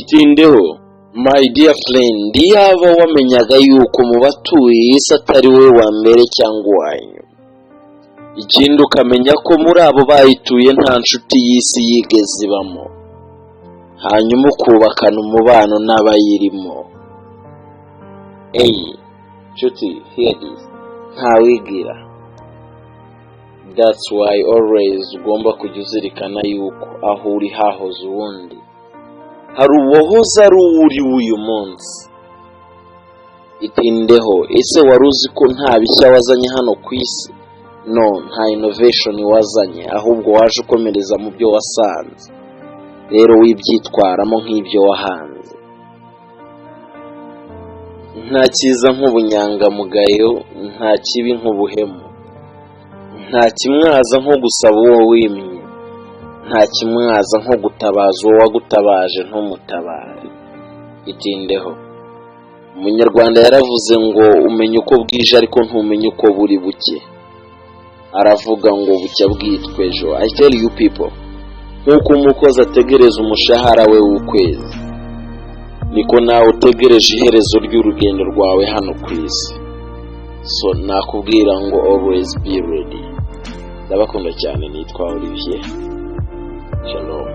Itindeho, my dear friend. Yaba wamenyaga yuko mu batuye iyi si atari wowe wa mbere cyangwa uwa nyuma, ikindi ukamenya ko muri abo bayituye nta nshuti y'isi yigeze ibamo, hanyuma ukubakana umubano n'abayirimo. Eyi nshuti, hear this: ntawigira. That's why always ugomba kujya uzirikana yuko aho uri hahoze uwundi, hari uwahoze ari uwuri w'uyu munsi. Itindeho. Ese wari uzi ko nta bishya wazanye hano ku isi? No, nta innovation wazanye, ahubwo waje ukomereza mu byo wasanze. Rero wibyitwaramo nk'ibyo wahanze. Nta cyiza nk'ubunyangamugayo, nta kibi nk'ubuhemu, nta kimwaza nko gusaba uwo wimye, nta kimwaza nko gutabaza uwo wagutabaje ntumutabare. Itindeho. Umunyarwanda yaravuze ngo umenya uko bwije ariko ntumenye uko buri buke. Aravuga ngo bucya bwitwa ejo. I tell you people, nk'uko umukozi ategereza umushahara we w'ukwezi, niko nawe utegereje iherezo ry'urugendo rwawe hano ku isi. So nakubwira ngo always be ready. Ndabakunda cyane, nitwa Olivier. Shalom.